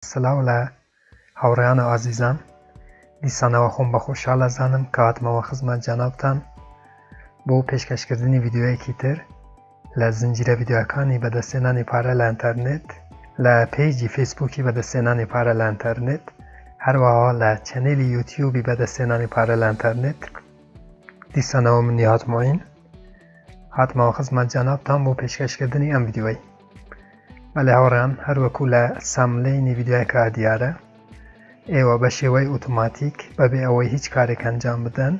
سلاو لە هاوڕێیان و ئازیزان دیسانەوە خۆم بە خۆشحاڵ ئەزانم کە هاتمەوە خزمەت جەنابتان بۆ پێشکەشکردنی ڤیدیۆیەکی تر لە زنجیرە ڤیدیۆکانی بەدەستهێنانی پارە لە ئینتەرنێت لە page ی فەیسبووکی بەدەستهێنانی پارە لە ئینتەرنێت هەروەها لە channel ی یوتیوبی بەدەستهێنانی پارە لە ئینتەرنێت دیسانەوە من نیهات معین هاتمەوە خزمەت جەنابتان بۆ پێشکەشکردنی ئەم ڤیدیۆی بەلێ هاوڕێیان هەروەکو لە thumbnail ی ڤیدیۆیەکە دیارە ئێوە بە شێوەی ئۆتۆماتیک بەبێ ئەوەی هیچ کارێک ئەنجام بدەن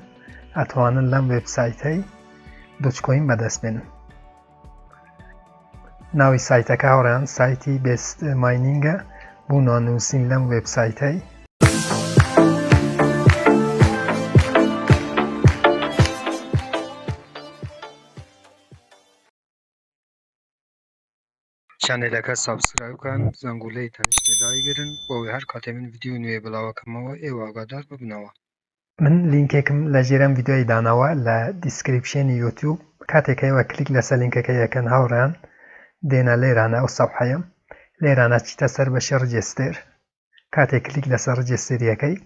ئەتوانن لەم وێبسایتەی Dogecoin بەدەست بێنن. ناوی سایتەکە هاوڕێیان سایتی Best Mining ە بۆ ناونووسین لەم وێبسایتەی. channel ەکە subscribe بکەن زەنگولەی تەنیشتێ دایگرن بۆ ئەوەی هەر کاتێ من ڤیدیۆی نوێ بڵاوەکەمەوە ئێوە ئاگادار ببنەوە. من لینکێکم لە ژێر ئەم ڤیدیۆی داناوە لە description ی یوتیوب کاتێک کە ئێوە کلیک لەسەر لینکەکەی ئەکەن هاوڕێیان دێنە لێرانە ئەو سەفحەیە لێرانە چیتە سەر بەشی register کاتێک کلیک لەسەر register یەکەی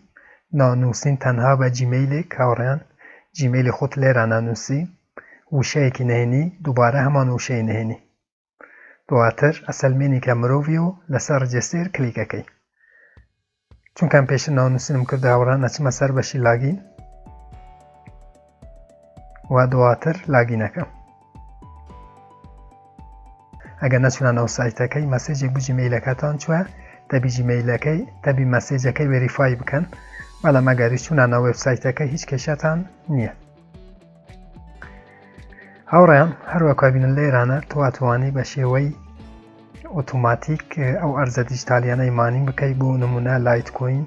ناونووسین تەنها بە Gmail ێک هاوڕێیان Gmail ی خۆت لێرانە نووسی وشەیەکی نهێنی دووبارە هەمان وشەی نهێنی دواتر ئەسەلمێنی کە مرۆڤی و لەسەر register کلیک ئەکەی چونکە ئەم پێشتر ناونووسینم کرد هاوڕێیان ئەچمە سەر بەشی login و دواتر login ەکەم ئەگەر نەچونە ناو سایتەکەی message ێک بۆ Gmail ەکەتان چوە دەبی Gmail ەکەی دەبی message ەکەی verify بکەن بەڵام ئەگەری چونە ناو وێبسایتەکە هیچ کێشەتان نییە هاوڕێیان هەروەکو بینن لێرانە تۆ ئەتوانی بە شێوەی ئۆتۆماتیک ئەو ئەرزە دیجیتالیانەی mining بکەی بۆ نمونە Litecoin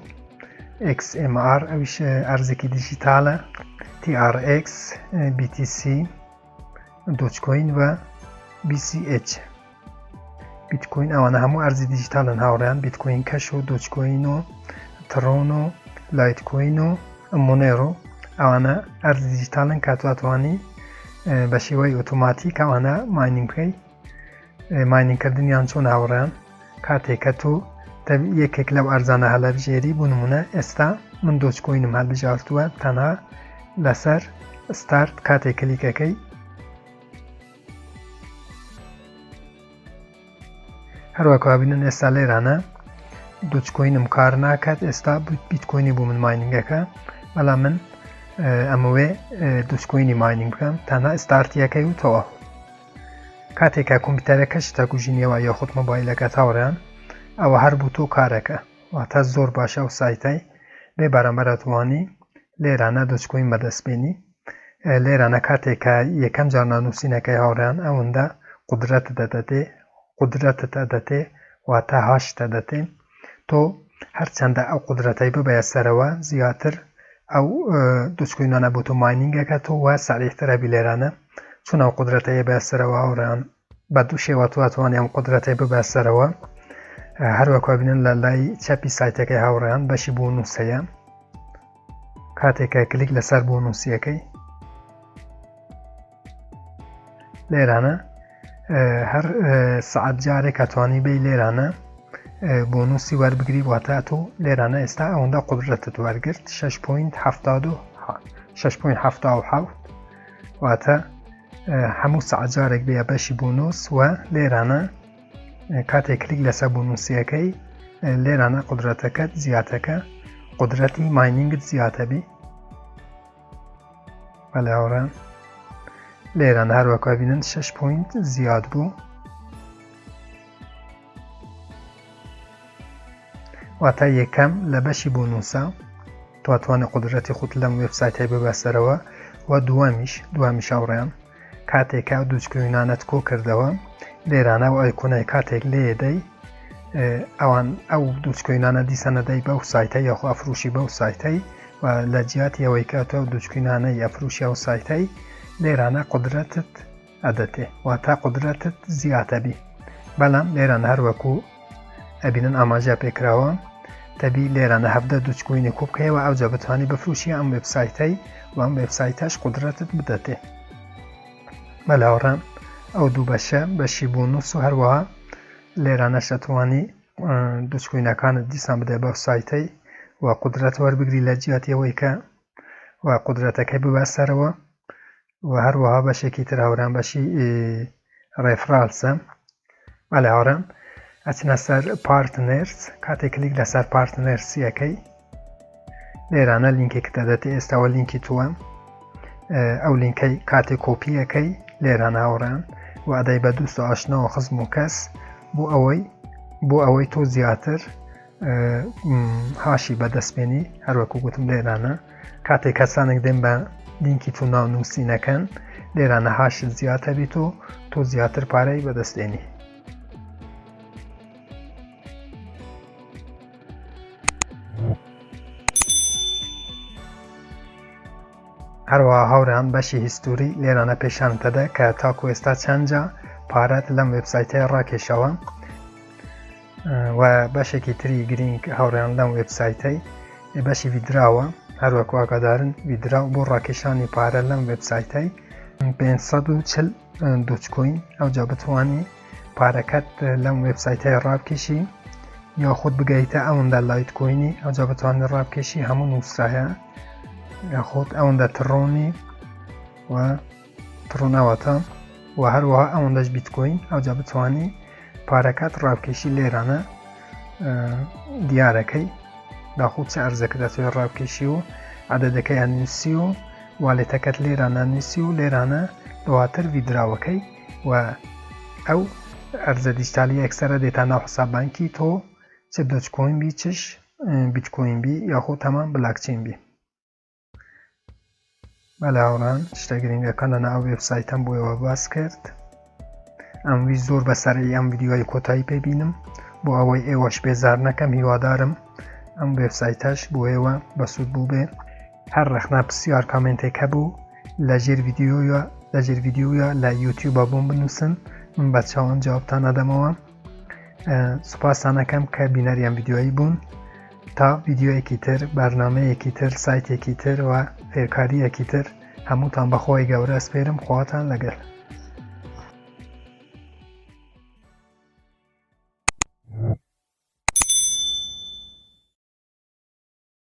XMR ئەویش ئەرزێکی دیجیتالە TRX BTC Dogecoin و BCH بیتکۆین ئەوانە هەموو ئەرزی دیجیتالن هاوڕێیان Bitcoin Cash و Dogecoin و Tron و Litecoin و Monero ئەوانە ئەرزی دیجیتالن کە تۆ ئەتوانی بە شێوەی ئۆتۆماتیک ئەوانە mining بکەی mining کردنیان چۆن هاوڕێیان کاتێک کە تۆ یەکێک لەو ئەرزانە هەلەبژێری بوو نمونە ئێستا من Dogecoin م هەلبژارتووە تەنها لەسەر start کاتێک کلیکەکەی هەروەکو بینن ئێستا لێرانە Dogecoin م کار ناکات ئێستا بیتکۆینی بۆ من mining ەکە بەڵام من ئەمەوێ Dogecoin ی mining بکەم تەنها start یەکەی و تەواو کاتێکە کۆمپیوتەرەکەش تەکوژینیەوە یاخود مۆبایلەکە تاوڕیان ئەوە هەر بۆ تۆ کارەکە واتە زۆر باشە ئەو سایتای بێ بەرامبەر ئەتوانی لێرانە Dogecoin بەدەست بێنی لێرانە کاتێک کە یەکەم جار نانووسینەکەی هاوڕێیان ئەوەندە قودرەتت دەدەتێ قودرەتت ئەدەتێ واتە hash ت ئەدەتێ تۆ هەرچەندە ئەو قودرەتەی ببەیە سەرەوە زیاتر ئەو Dogecoin انە بۆ تۆ mining ەکە تۆ وە سەریحترە بی لێرانە چون ئەو قودرەتەیە بە سەرەوە هاوڕێیان بە دوو شێوە تۆ ئەتوانی ئەم قودرەتەی ببە سەرەوە هەروەکو بینن لە لای چەپی سایتەکەی هاوڕێیان بەشی بۆنوس هەیە کاتێک کە کلیک لەسەر بۆنوسیەکەی لێرانە هەر سعات جارێک ئەتوانی بی لێرانە بۆنوسی وەربگری واتە تۆ لێرانە ئێستا ئەوەندە قودرەتت وەرگرت 6.77 واتە هەموو سەعات جارێک بێ بەشی بۆنوس و لێرانە کاتێک کلیک لەسەر بۆنوسیەکەی لێرانە قودرەتەکەت زیاتەکە قودرەتی mining ت زیاتە بی بەڵێ هاوڕێیان لێرانە هەروەکو بینن 6 point زیاد بوو واتە یەکەم لە بەشی بۆنوسە تۆ ئەتوانی قودرەتی خۆت لەم وێبسایتەی ببەسەرەوە و دووەمیش دووەمیش هاوڕێیان کاتێک کە ئەو Dogecoin انەت کۆ کردەوە لێرانە و icon ەی کاتێک لێدەی ئەوان ئەو Dogecoin انە دیسانەدەی بەو سایتە یاخۆ ئەفروشی بەو سایتەی و لە جیاتی ئەوەی کە تۆ Dogecoin انەی ئەفروشی ئەو سایتەی لێرانە قودرەتت ئەدەتێ واتا قودرەتت زیاتەبی بەڵام لێرانە هەر وەکو ئەبینن ئاماژە پێکراوە تەبی لێرانە 17 Dogecoin ی کۆ بکەیەوە ئەوجا بتوانی بفروشی ئەم وێبسایتەی و ئەم وێبسایتەش قودرەتت بدەتێ بەلاوەڕان ئەو دوو بەشە بەشی بۆنوس و هەروەها لێرانەش ئەتوانی Dogecoin ەکانت دیسان بدە بەو سایتەی و قودرەت وەربگری لە جیاتی ئەوەی کە و قودرەتەکەی ببە سەرەوە و هەروەها بەشێکی تر هاوران بەشی referrals ە بەڵێ هاوران ئەچنە سەر partners کاتێک کلیک لەسەر partners ەکەی لێرانە لینکێک دەدەێت ئێستاوە لینکی تووە ئەو لینکەی کاتێک کۆپیەکەی لێرانە هاوڕێیان و ئەدای بە دوست و ئاشناوە خزم و کەس بۆ ئەوەی بۆ ئەوەی تۆ زیاتر hash ی بەدەستبێنی هەروەکو گوتم لێرانە کاتێک کەسانێک دێن بە لینکی تۆ ناو نووسینەکەن لێرانە hash ت زیاتە بیت و تۆ زیاتر پارەی بەدەستێنی. هەروەها هاوران بەشی history لێرانە پێشانت دەدا کە تاکو ئێستا چەند جا پارەت لەم وێبسایتەی ڕاکێشاوە و بەشێکی تری گرینگ هاوڕێیان لەم وێبسایتەی بەشی withdraw ە هەروەکو ئاگادارن withdraw بۆ ڕاکێشانی پارە لەم وێبسایتەی 540 Dogecoin ئەوجا بتوانی پارەکەت لەم وێبسایتەی ڕابکێشی یاخود بگەیتە ئەوەندە Litecoin ی ئەوجا بتوانانی ڕابکێشی هەموو نووسرایە یاخود ئەوەندە Tron ی و Tron ەوەتە و هەروەها ئەوەندەش بیتکۆین ئەوجا بتوانی پارەکەت ڕابکێشی لێرانە دیارەکەی داخود چه ئەرزەکە دەتەوێت ڕابکێشی و عدەدەکەیان نووسی و wallet ەکەت لێرانە نووسی و لێرانە دواتر withdraw ەکەی و ئەو ئەرزە دیجیتالی یەکسەرە دێتە ناو حساب بانکی تۆ چ Dogecoin بی چش بیتکۆین بی یاخود هەمان بلاکچین بی. بەلێ هاوڕێیان شتە گرنگەکان لە ناو وێبسایتەم بۆ ئێوە باس کرد ئەم ویست زۆر بەسەرعی ئەم ڤیدیۆی کۆتایی پێبینم بۆ ئەوەی ئێوەش بێزار نەکەم هیوادارم ئەم وێبسایتەش بۆ ئێوە بەسوود بوو بێ هەر ڕەخنە پرسیار comment ێک هەبوو لە ژێر ڤیدیۆیە لە ژێر ڤیدیۆیە لە یوتیوبە بۆم بنووسن من بە چاوان جوابتان ئەدەمەوە سوپاستان ئەکەم کە بینەری ئەم ڤیدیۆیی بوون تا ڤیدیۆیەکی تر بەرنامەیەکی تر سایتێکی تر و فێرکاریەکی تر هەمووتان بەخوای گەورە ئەسپێرم خواتان لەگەل.